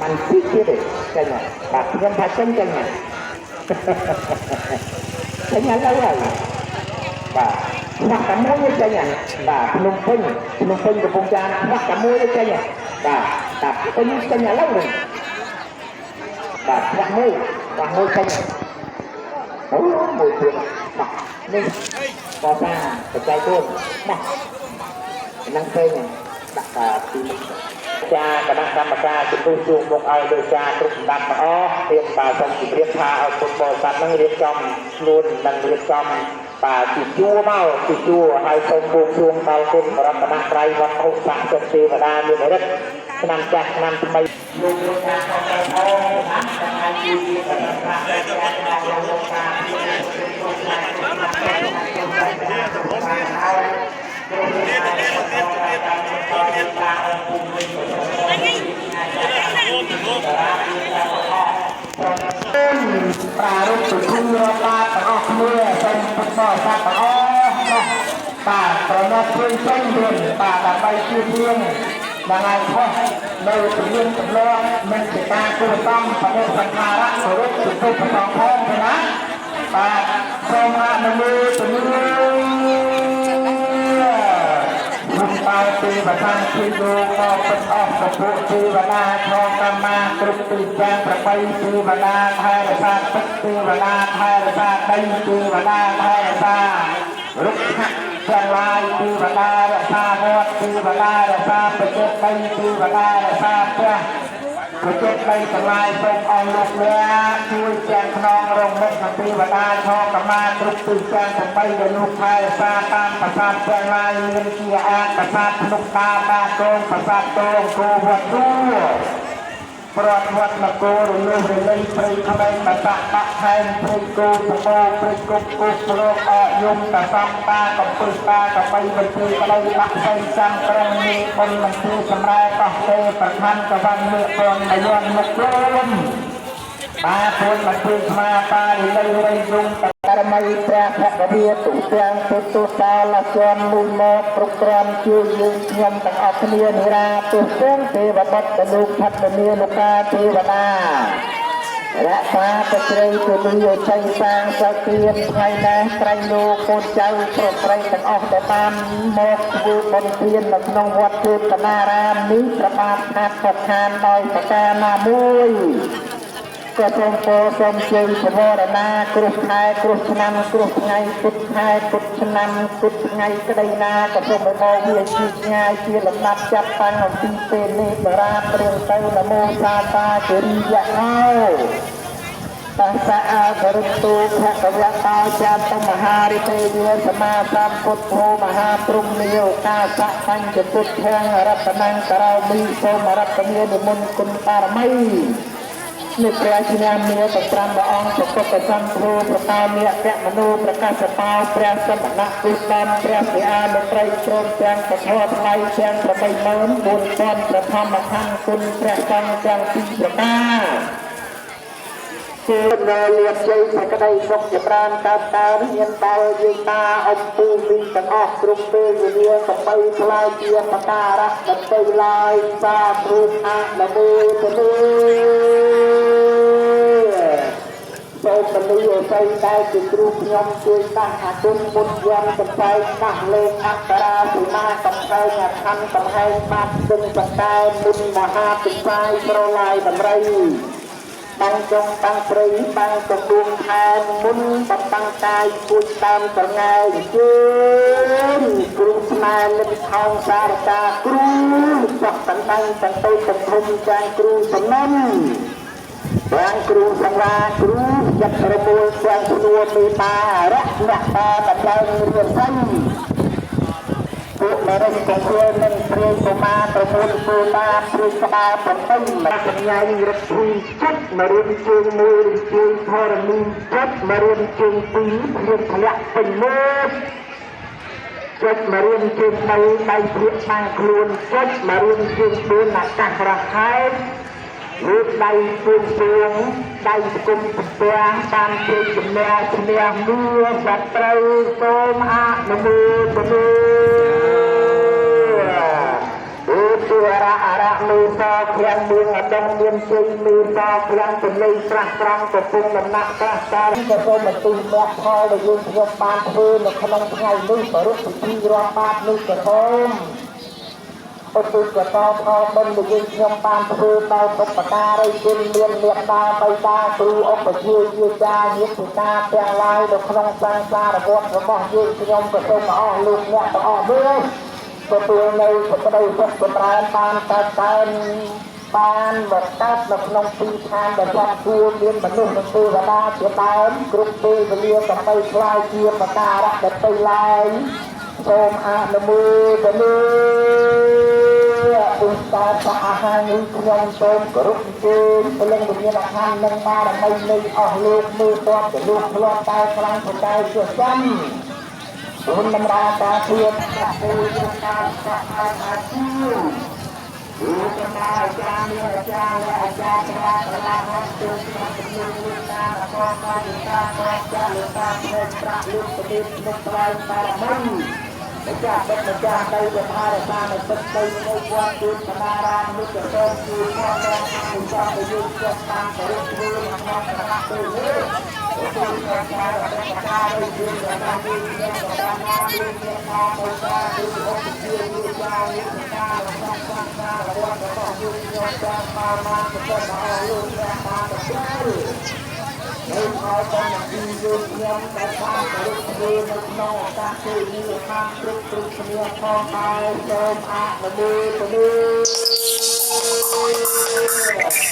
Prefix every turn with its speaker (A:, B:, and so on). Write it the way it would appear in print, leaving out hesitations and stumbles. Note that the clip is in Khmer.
A: ខាន់ទីទៀតទេចេញហើយបាទខ្ញុំថាចេញចេញហើយចេញហើយទៅហើយបាទខ្វះតែមួយចេញហើយបាទភ្នំពេញភ្នំពេញកំពង់ចាមខ្វះតែមួយចេញហើយបាទតាពេញចេញឥឡូវនេះបាទខ្វះមួយខ្វះមួយចេញហើយអូមួយទៀតបាទនេះកសាងបច្ច័យ4បាទហ្នឹងពេញដាក់តាពីមុខចាគណៈកម្មការជំនួសជួងមុខឲ្យដោយការគ្រប់សម្ដាប់ទាំងអស់រៀបបាទសូមជម្រាបថាឲ្យពុទ្ធបរិស័ទនឹងរៀបចំខ្លួននិងរៀបចំបាទជាជួរមកជាជួរហើយសូមបួងសួងដល់គុណបរតនត្រ័យវត្ថុស័ក្តិសិទ្ធិទេវតាមានរិទ្ធឆ្នាំចាស់ឆ្នាំថ្មីលោកលោកការខំទៅអូណាទាំងហើយជួយជាប្រសាទការលោកការប្រារព្ធពិធីរាប់បាតទាំងអស់គ្នាសូមពុទ្ធបរិស័ទទាំងអស់ណាបាទប្រណិតជួយចេញវិញបាទដើម្បីជួយរៀនដល់ហើយខុសនៅជំនាញទម្លាប់និងជាការគួរសមបដិសណ្ឋារៈគោរពចំពោះព្រះអង្គផងណាបាទសូមអនុមោទនាគុំបោទេវតាធីលោកក៏ពិតអស់ពពួកទេវតាថងកម្មាគ្រប់ទីទាំងប្របីទេវតាថែរក្សាទឹកទេវតាថែរក្សាដីទេវតាថែរក្សារុក្ខទាំងឡាយទេវតារក្សាវត្តទេវតារក្សាប្រជុំដីទេវតារក្សាផ្ទះប្រជាដីទាំងឡាយសូមអស់លោកអ្នកជួយទាំងខ្នងរងមុខនិងទេវតាឆកម្មាគ្រប់ទិសទាំង8ដែលលោកថែរក្សាតាមប្រាសាទទាំងឡាយមានជាអាតប្រាសាទភ្នំតាបាកងប្រាសាទតងគោវត្តទួប្រតវត្តនគររលុះរលៃព្រៃក្លែងបតៈបាក់ថែមព្រៃគោសបោព្រៃគប់គប់ប្រកអយមតសំតាកំពឹសតាកបីបន្ទើក្តីបាក់សៃចាំក្រុងនេះបុណ្យបន្ទើសម្រែកោះទេប្រខណ្ឌកវ៉ាន់លើកពងមយន់មុខព្រមបាទពួនបន្ទើស្មាតាលីលីរៃយងតរមីព្រះភគវីទុទាំងពុទ្ធសាលជនលូមកគ្រប់គ្រាន់ជួយយើងខ្ញុំទាំងអស់គ្នានិរាទោះទាំងទេវបុត្រលោកផាត់នាលោកកាទេវតារក្សាប្រជ្រៃទូលីជ័យសាងសៅទៀនថ្ងៃនេះក្រៃលោកកូនចៅប្រុសស្រីទាំងអស់ដែលបានមកធ្វើបុណ្យទាននៅក្នុងវត្តចេតនារាមនេះប្របាទខាតប្រខានដោយប្រការណាមួយក៏សូមពរសូមជ័យពវរណាគ្រោះខែគ្រោះឆ្នាំគ្រោះថ្ងៃពុទ្ធខែពុទ្ធឆ្នាំពុទ្ធថ្ងៃក្តីណាក៏សូមឲ្យមកវាជាឆ្ងាយជាលំដាប់ចាប់តាំងអំពីពេលនេះបរាព្រៀងទៅនមោសាតាគិរិយៈោតាសៈអករតុភគវតោចាតមហារិទេយាសមាសម្ពុទ្ធោមហាព្រហ្មយោកាសៈបញ្ចពុទ្ធាំរតនំករោមិសូមរតនានិមន្តគុណបារមីនេះព្រះឈ្នះមាទាំង5ព្រះអង្គប្រពុតសង្ឃោប្រកាមេកមនុប្រកាសតោព្រះសមណពុទ្ធមព្រះសិអានុត្រីព្រមទាំងពធថ្លៃទាំង84000ព្រះធម្មខណ្ឌគុណព្រះសង្ឃទាំងពីរប្រការគឺនៅលៀបជ័យសេចក្តីសុខចម្រើនកើតកើនមានដល់យើងតាអំពូមីទាំងអស់គ្រប់ពេលវេលាកបីថ្លៃជាបការៈបន្ទៃឡើយសាធុអនុមោទនាសូមពលីអស័យដែលជាគ្រូខ្ញុំជួយដាស់អាគុណមុនយំកំផែងដាស់លេខអក្សរាសីមាកំផែងអខណ្ឌកំហែងបាត់ទឹងបកែមុនមហាពិសាយប្រឡាយដំរីបាំងចុងបាំងព្រៃបាំងកំដួងថែមុនបបាំងកាយគួចតាមស្រងែងជើងគ្រូស្នេហ៍លិនថោងសារកាគ្រូសោះតណ្ដាញ់ទាំងតូចទាំងធំចាងគ្រូសំណំទាំងគ្រូសង្វាគ្រូចិត្តរមូលទាំងស្នួរមេតារៈអ្នកតាតម្លើងរៀនសីពួកមរិនកង្វល់និងព្រាយកុមារប្រមូលពូតាព្រាយក្បាល8មកកញ្ញារត់ព្រីចិត្តមករៀនជើងមួយរៀនជើងធរណីចិត្តមករៀនជើងពីរព្រៀងធ្លាក់ពេញមុខចិត្តមករៀនជើង3ដៃព្រៀកបាំងខ្លួនចិត្តមករៀនជើង4អាកាសរហែកលើកដៃពួងពួងដៃគុំពះបានជ័យជំនះឈ្នះមួសត្រូវសូមអនុមោទនាអូទេ អរអរមេសឃ្លាំងមានអដងមានជ័យមេសឃ្លាំងពលីស្រះត្រង់កំពុងដំណាក់ស្រះតាក៏សូមបន្ទូលមកផលដែលយើងខ្ញុំបានធ្វើនៅក្នុងថ្ងៃនេះប្រពៃពិធីរាប់បាតនេះក៏សូមឧទ្ទិសកតផលបុណ្យដែលយើងខ្ញុំបានធ្វើដល់បុព្វការីជនមានមេត្តាបិតាគ្រូឧបជាយាចាញាតិពិតាទាំងឡាយនៅក្នុងសង្សារវដ្តរបស់យើងខ្ញុំក៏សូមអស់លោកអ្នកទាំងអស់នេះទទួលនៅសេចក្តីសុខចម្រើនបានកើតកើនបានមកកើតនៅក្នុងទីឋានដែលសំគួរមានមនុស្សនិងទេវតាជាដើមគ្រប់ពេលវេលាកុំបីខ្លាយជាបការៈដតីឡើយសូមអនុមោទនាពុទ្ធតាអាហារនេះខ្ញុំសូមគោរពអញ្ជើញពលឹងវិញ្ញាណខណ្ឌនិងបារមីនៃអស់លោកមើលតបទៅលោកធ្លាប់តែខ្លាំងប្រកែជាចាំគុណតម្រាការធៀបប្រាក់ពេលការប្រាក់អាជីលោកតាអាចារ្យមានអាចារ្យអាចារ្យច្រាក្រឡាហត់ទូក្នុងជំនឿលោកតាអកតាលោកតាអាចារ្យលោកតាផ្នែកប្រាក់លោកប្រទេសក្នុងថ្លៃបារមីម្ចាស់បុត្រម្ចាស់ដីវថារសានៅទឹកដីនៅវត្តទូនបណ្ដារាមនោះក៏សូមជួយផងដល់អនុសរដែលយើងចុះតាមគោរពធ្វើនៅក្នុងគណៈពេលនេះសូមការរក្សាការយើងរបស់យើងខ្ញុំរបស់ណាយើងមានថាបរិការគឺឧបជាវិចារវិការរបស់សង្សាររបស់យើងខ្ញុំចាំបានមកក៏សូមអរលោកអ្នកបានទទួលនៅផលបុណ្យពីយើងខ្ញុំដែលបានគោរពធ្វើនៅក្នុងឱកាសពេលនេះបានគ្រប់គ្រប់គ្នាផងដែរសូមអនុមោទនា។